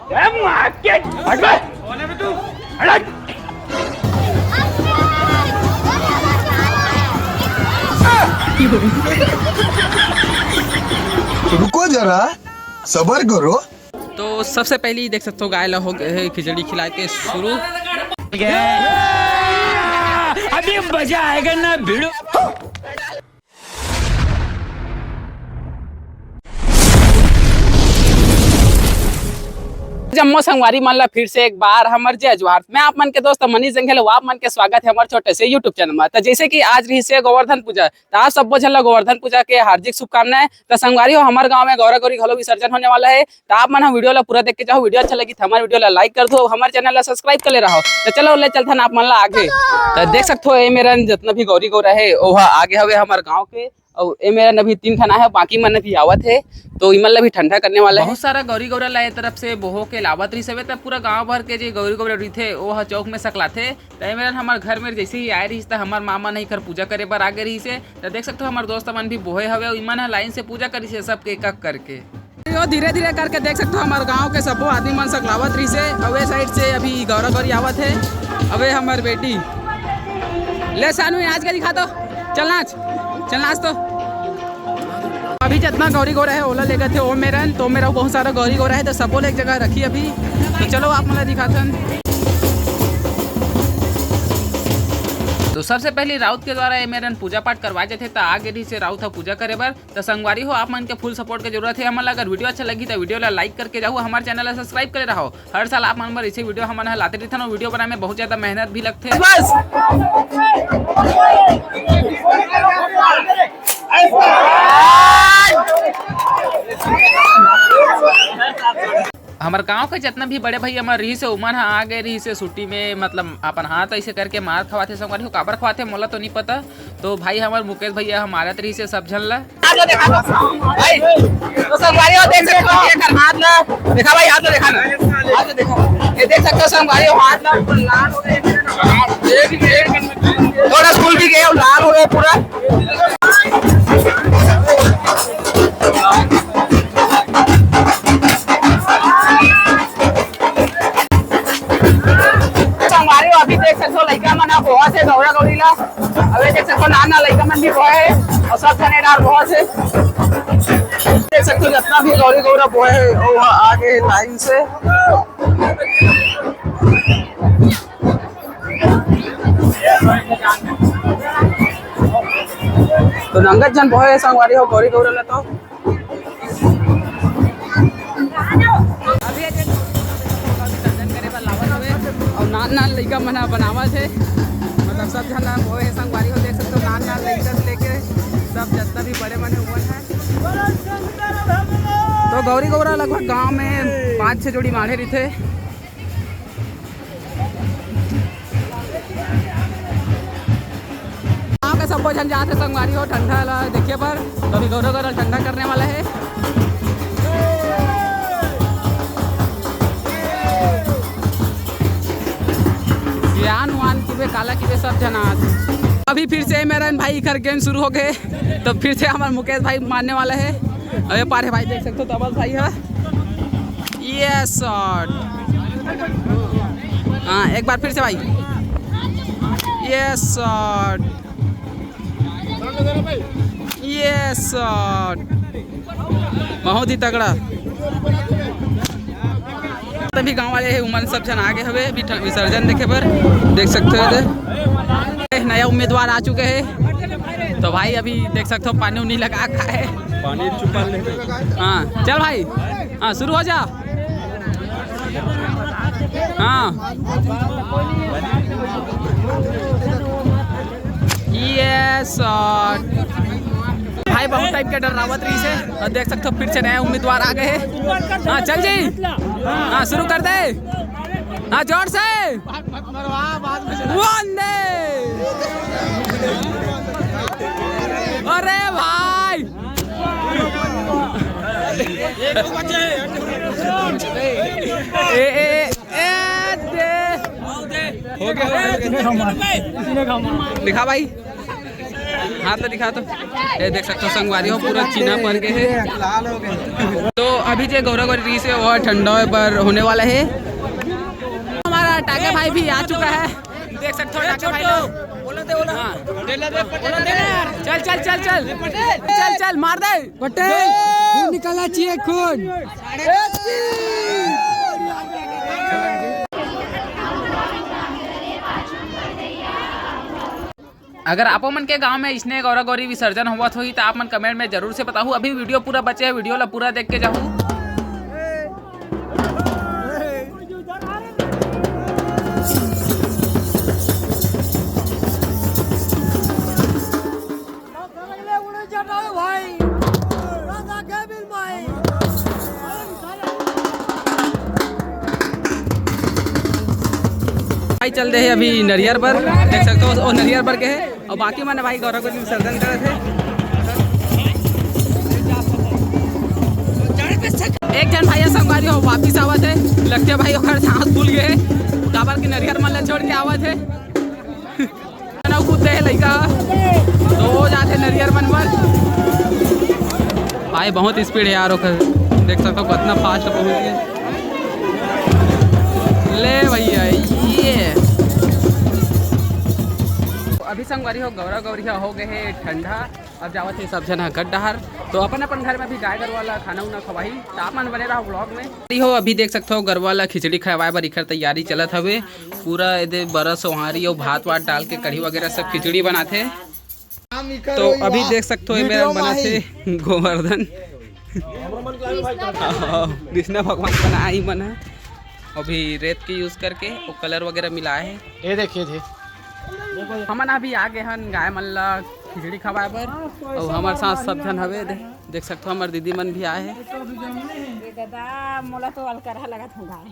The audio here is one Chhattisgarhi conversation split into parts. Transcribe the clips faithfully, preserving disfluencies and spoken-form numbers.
ए, मार के हट बे। हट। रुको जरा, सबर करो। तो सबसे पहले ही देख सकते हो, गाय ला हो गए है खिचड़ी खिला के शुरू। अभी मजा आएगा ना भिड़ू। जम्मो संगवारी मन ला फिर से एक बार हमर जय जोहार। मैं आप मन के दोस्त मनीष जंघेल, आप मन के स्वागत है हमर छोटे से YouTube चैनल में। तो जैसे कि आज रही से गोवर्धन पूजा, तो आप सब्बो झन ला गोवर्धन पूजा के हार्दिक शुभकामनाएं। तो संगवारी हो, हमर गांव में गौरा गौरी घलो विसर्जन होने वाला है, तो आप मन ह वीडियो ला पूरा देख के जाओ। वीडियो अच्छा लगी तो हमर वीडियो ला like कर दो, हमर चैनल ला सब्सक्राइब कर ले रहो। तो चलो, ले चलथन आप मन ला आगे। तो देख सकते हो, ए मेरन जितना भी गौरी गौरा है, ओहा आगे हवे हमर गांव के। अउ ए मेरन अभी तीन ठन आहे, बाकी मन अभी आवत है, तो इमन ला भी ठंडा करने वाला है। बहुत सारा गौरी गौरा ला ए तरफ से बोहो के लावत रहिस हवे, त पूरा गांव भर के जे गौरी गौरा रहिथे, ओहा चौक में सकलाथे। त ए मेरन हमर घर में जैसे ही आए रहिस, त हमर माँ मन एकर पूजा करे बर आगे रहिस हे। त देख सकते हो, हमर दोस्त मन भी बोहे हवे, अउ इमन ह लाइन से पूजा करिस हे, सबके एक एक करके। यो धीरे धीरे करके देख सकते हो, हमर गांव के सब्बो आदमी मन सकलावत रहिस हे। अउ ए साइड से अभी गौरा गौरी आवत है। अबे हमर बेटी, ले सानू, आज के दिखा दो, चल नाच, चल नाच तो। अभी जितना गौरी गौरा है, ओला लेगत हे ओ मेरन, तो मेरा बहुत सारा गौरी गौरा है, तो सबो ले एक जगह रखी अभी। तो चलो, आप मन ला दिखाथन। तो सबसे पहले राउत के द्वारा ए मेरन पूजा पाठ करवाए जाथे, त आगे रहिस हे राउत ह पूजा करे बर। त संगवारी हो, आप मन के फुल सपोर्ट के जरूरत है हमन ला। अगर वीडियो अच्छा लगी, त वीडियो ला like करके जाहू, हमर चैनल ला सब्सक्राइब करे रहो। हर साल आप मन बर ऐसे वीडियो हमन ह लाते रहिथन, अउ वीडियो बनाए में बहुत ज्यादा मेहनत भी लगथे। बस। हमर गांव के जितना भी बड़े भैया मन रहिस हे, उमन ह आ गए रहिस हे छुट्टी में, मतलब अपन हाथ ऐसे करके मार खवाथे संगवारी हो। काबर खवाथे मोला तो नहीं पता, तो भाई हमर मुकेश भैया ह मारत रहिस हे सब झन ला। हाथ ला देखा तो भाई, एकर हाथ ला देखा भाई, हाथ ला देखा ना, हाथ ला देखा, ये देख सकते हो संगवारी हो, हाथ ला पूरा लाल हो गए, थोड़ा स्कूल भी गए, लाल हो गए पूरा। संगवारी हो, अभी देख सकते हो लइका मन ह बोहत हे गौरा गौरी ला। अबे देख सकते हो, नान नान लइका मन भी बोहे हे अउ सब झने डार बोहत हे। देख सकते हो, जितना भी गौरी गौरा बोहे हे, वो आगे लाइन से। तो नंगत झन बोहे हे संगवारी हो गौरी गौरा ला तो। अभी ये देख, विसर्जन करे बर लावत हवे अउ नान नान लइका मन ह बनावत हे, मतलब सब झन ह बोहे हे संगवारी हो, देख सकते हो नान नान लइका से लेके सब जतना भी बड़े मन हे उमन ह। तो गौरी गौरा लगभग गांव में पाँच छह जोड़ी माढ़े रहिथे। गाँव के सब्बो झन जात हे संगवारी हो ठंडा ला देखे बर, तो अभी गौरा गौरा ठंडा करने वाला है। ज्ञान वान किबे काला किबे सब झन आज। अभी फिर से मेरन भाई इकर गेम शुरू हो गए, तो फिर से हमारे मुकेश भाई मारने वाला है। अबे पारे भाई देख सकते हो तबल भाई है। ये शॉट। हाँ, एक बार फिर से भाई। ये शॉट। ये शॉट। बहुत ही तगड़ा। तभी गांव वाले हैं, उमन सब झन आगे हवे अभी ठ-, विसर्जन देखे बर। देख सकते हो इधर नया उम्मीदवार आ चुके हैं। तो भाई अभी देख सकते हो पानी उनी लगा का है। पानी चुपा ले। हाँ, चल भाई। हाँ, शुरू हो जा। हाँ। ये शॉट। भाई, बहुत टाइम के डर्रावत रहिस हे। अउ देख सकते हो, फिर से नया उम्मीदवार आ गए हैं। हाँ, चल जी। हाँ, शुरू कर दे। हाँ, जोर से। वंदे। अरे भाई। ए, ए, ए, दे। हो गया, हो गया। दिखा भाई। हाथ ला दिखा तो। ये देख सकथो संगवारी हो, पूरा चीना पड़ गए है। तो अभी जे गौरा गौरी रहिस हे, वो ठंडा बर होने वाला है। हमारा टाके भाई भी आ चुका है, देख सकथो टाके भाई लोग। हाँ। चल, चल, चल, चल। चल, चल, मार दे। पटेल, खून निकालना चाहिए, खून। अगर आपो मन के गांव में इसने गौरा गौरी विसर्जन होवत होही, त आप मन comment में जरूर से बताहू। अभी video पूरा बचे है, video ला पूरा देख के जाहू। भाई चल दे हे अभी नरियर बर, देख सकथो, वो नरियर बर के है। और बाकी मन भाई गौरा गौरी विसर्जन करत हे। एक झन भाई संगवारी हो वापिस आवत हे, लगथे भाई ओकर सांस फूल गए हे, काबर के नरियर मन ला छोड़ के आवत हे। ना कूदे हे लइका, तो हो जाथे नरियर मन बर। भाई बहुत speed है यार ओकर, देख सकथो कितना fast पहुंच गए। ले भैया ये। अभी संगवारी हो गौरा गौरी हो गए हे ठंडा। अब जावत हे सब झन ह घर डहर, तो अपन अपन घर में भी गाय गरवा ला खाना उना खवाही, तो आप मन बने रहो vlog में। हो अभी देख सकथो गरवा ला खिचड़ी खवाए बर इखर तैयारी चलत हवे। पूरा एदे बरा सोहारी और भात वात डाल के कढ़ी वगैरह सब खिचड़ी बनाथे। तो अभी देख सकथो ये मेरा बनाथे गोवर्धन। कृष्णा भगवान बनाए ही मन है। अभी रेत के use करके वो colour वगैरह मिलाए है। ये देखिए थे। हमन अभी आ गए हन गाय मन ला खिचड़ी खवाए बर, और हमर साथ सब झन हवे। दे-, देख सकथो हमर दीदी मन भी आए हैं। ये दादा, मोला तो अलकरहा लगत हो गाय।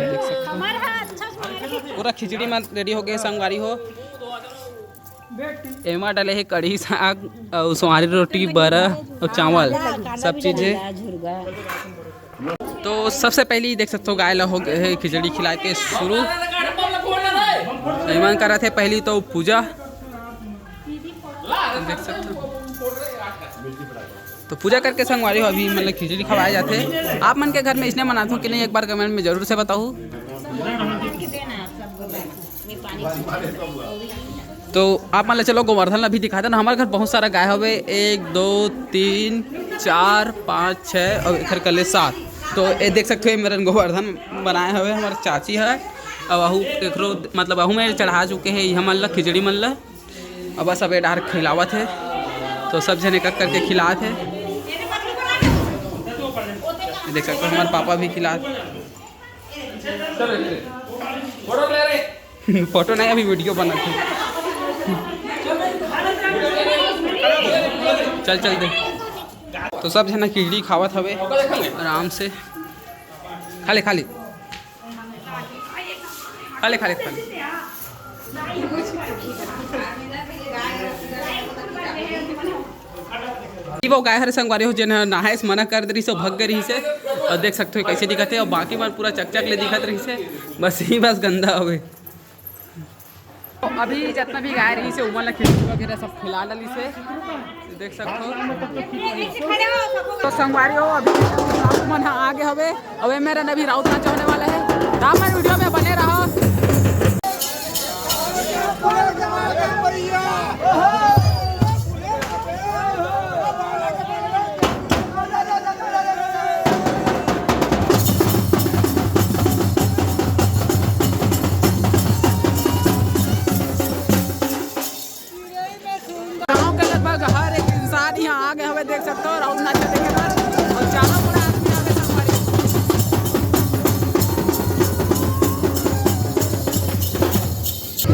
देख सकथो। हमर हा अच्छा सुनाई। पूरा खिचड़ी मन ready हो गए संगवारी हो। एमा डले हे कढ़ी साग अउ सोहारी रोटी, बरा अउ चावल, सब चीज हे। तो सबसे पहली देख सकथो गाय ला हो गए हे खिचड़ी खिला के शुरू। एमन करत हे पहली तो पूजा, देख सकथो। तो पूजा करके संगवारी हो अभी मतलब खिचड़ी खवाए जाथे। आप मन के घर में इसने मनाथो कि नहीं, एक बार comment में जरूर से बताहू। तो आप मन ला चलो गोवर्धन ला भी दिखा देना। हमारे घर बहुत सारा गाय हवे, एक, दो, तीन, चार, पाँच, छः और एखर कले सात। तो ये देख सकते हो, ये मेरन गोवर्धन बनाए हवे हमारे चाची है। अब अहू एकरो मतलब अहू में चढ़ा चुके हैं ये मन ला, खिचड़ी मन ला। अब बस अब ये डार खिलावत है, तो सब जने एक एक करके खिलात है। ये देख सकते हो हमारे पापा भी खिलात। फोटो नहीं, अभी वीडियो बना थे। चल चल दे। तो सब जना खिचड़ी खावत हवे आराम से। खा ले, खा ले, खा ले, खा ले, खा ले। ये वो गाय हरे संगवारी हो, जेन ह नहाए से मना कर दे रहिस, भग गए रहिस हे। और देख सकते हो कैसे दिखत है, और बाकी मन पूरा चकचक ले दिखत रहिस हे, बस ही बस गंदा हवे। तो अभी जितना भी गाय रहिस हे, उमन ला खिचड़ी वगैरह सब खिला डालिस हे, देख सकते हो। तो संगवारी हो, अभी राउत मन ह आगे हवे, अबे मेरा नबी राउत नाच होने वाला है, तो आप मन वीडियो में बने रहो। गांव के लगभग हर एक इंसान यहाँ आ गए हवे, देख सकते हो, राउत नाचा देखे बर। और चारों पूरा आदमी आ गए संगवारी।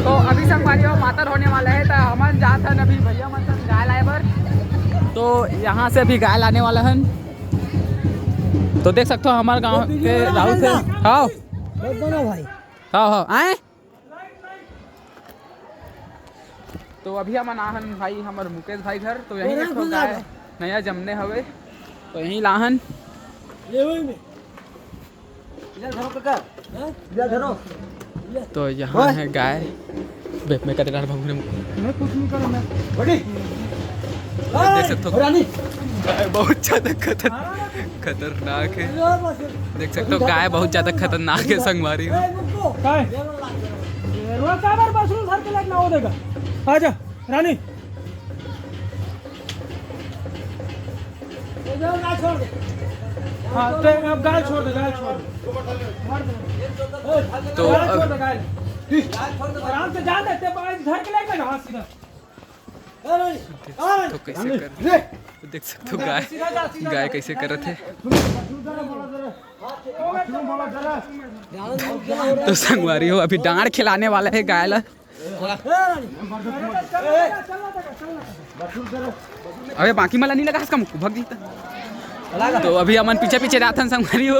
तो अभी संगवारी हो, मातर होने वाला है, तो हमन जात हन अभी भैया मन से गाय लाए बर। तो यहाँ से अभी गाय लाने वाला हन। तो देख सकते हो, हमारे गांव के राउत है। हाँ, भाई। हाँ, हाँ, आए। तो अभी हमन आहन भाई हमर मुकेश भाई घर, तो यहीं एक ठो गाय नया जमने हवे, तो यहीं लाहन। इधर धरो काका, हाँ? इधर धरो। तो यहाँ है गाय, बे, मैं करे रहा बाबू ने। मैं कुछ नहीं करूँ मैं। बड़ी। देख सकते हो, रानी। गाय बहुत ज्यादा खतर-, खतरनाक है। देख सकते हो, गाय बहुत ज्यादा खतरनाक है संगवारी हो। काय? रोज का बार बसरू सर के लेके ना हो देगा। आजा, रानी। हाँ, तो अब गाय छोड़ दे, गाय छोड़ दे। तो गाय छोड़ दे, गाय। आराम से जा दे, ते बाहर घर के लेके जा, हाँ, सीधा। तो कैसे कर, देख सकते हो गाय, गाय कैसे करत है। तो संगवारी हो, अभी डांड खिलाने वाला है गाय ला। अबे बाकी मला नहीं लगा इसका मुक्कू भाग जीता। तो अभी हमन पीछे पीछे जाथन संगवारी हो।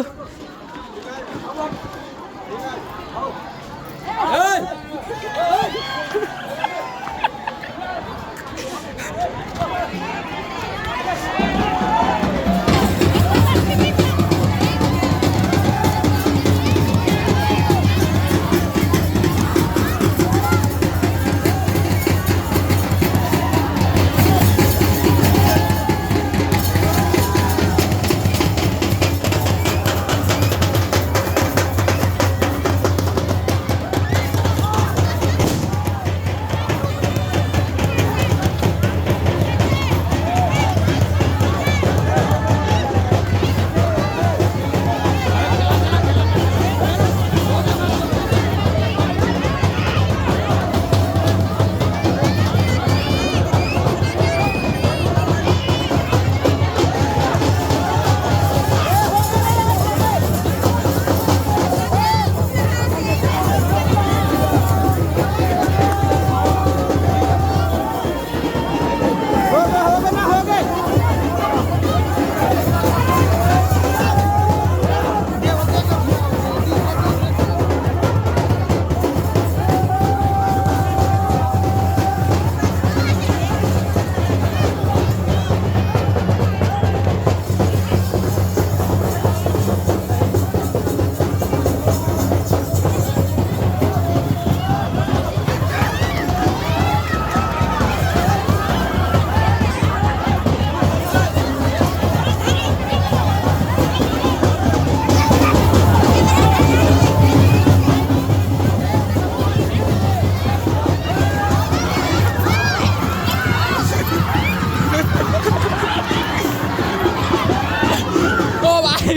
ओ भाई।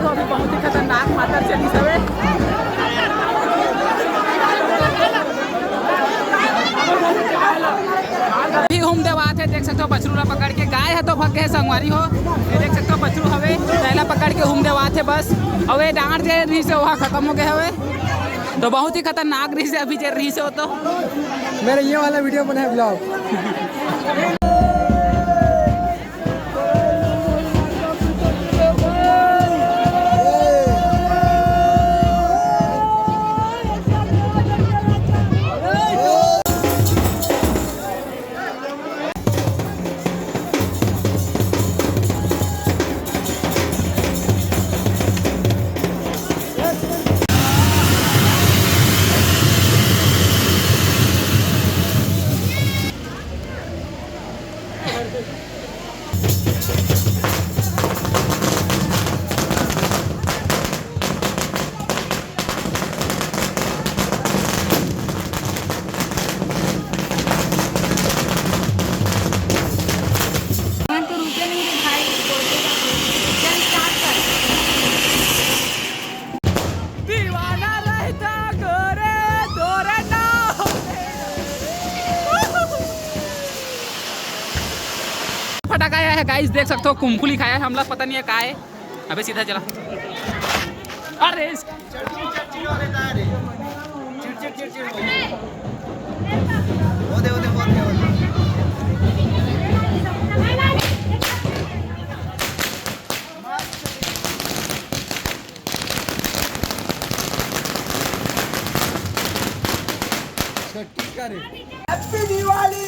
तो अभी बहुत ही खतरनाक मातर चली हवे। अभी घूम देवात हे, देख सकते हो बछरू ला पकड़ के। गाय हे तो भग गे हे संगवारी हो, ये देख सकते हो बछरू हवे, तेला पकड़ के घूम देवात हे बस। अउ ये डांड जे रहिस हे, ओहा खतम हो गे हवे। तो बहुत ही खतरनाक रहिस हे, अभी जे रहिस हे वो तो। मेरा ये वाला वीडियो बना है, ब्लॉग। इस देख सकते हो, कुमकुम लिखाया है, हमला पता नहीं है का है। अबे सीधा चला। अरे इस- Happy Diwali!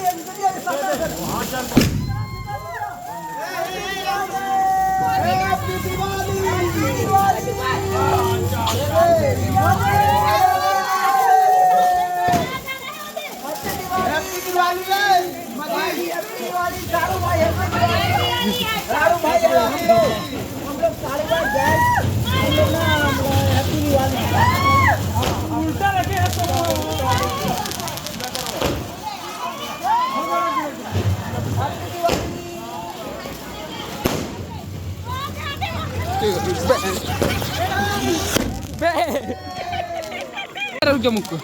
रुक जा मुक्कू।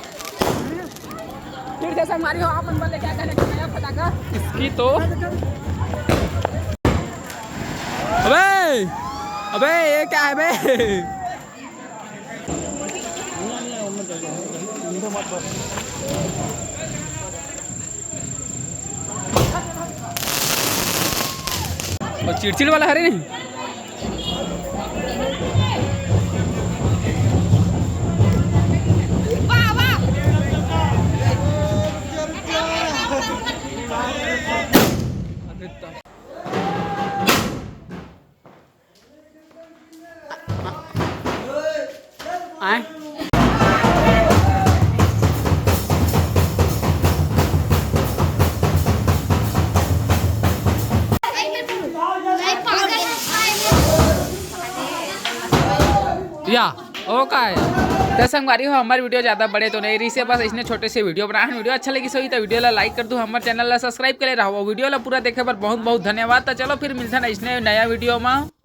फिर जैसा हमारी हो, आप मन बोले क्या कहने का नया फटाका। इसकी तो अबे, अबे, ये क्या है बे? वो चिड़चिड़ वाला हरे नहीं। आए। या, ओ का है? तो संगवारी हो, हमारी वीडियो ज़्यादा बड़े तो नहीं रही से, बस इसने छोटे से वीडियो बनाए हैं। वीडियो अच्छा लगी सही तो वीडियो ला लाइक कर दो, हमारे चैनल ला सब्सक्राइब कर ले रहा हो। वीडियो ला पूरा देखे पर बहुत बहुत धन्यवाद। तो चलो फिर मिलते हैं इसने नया वीडियो में।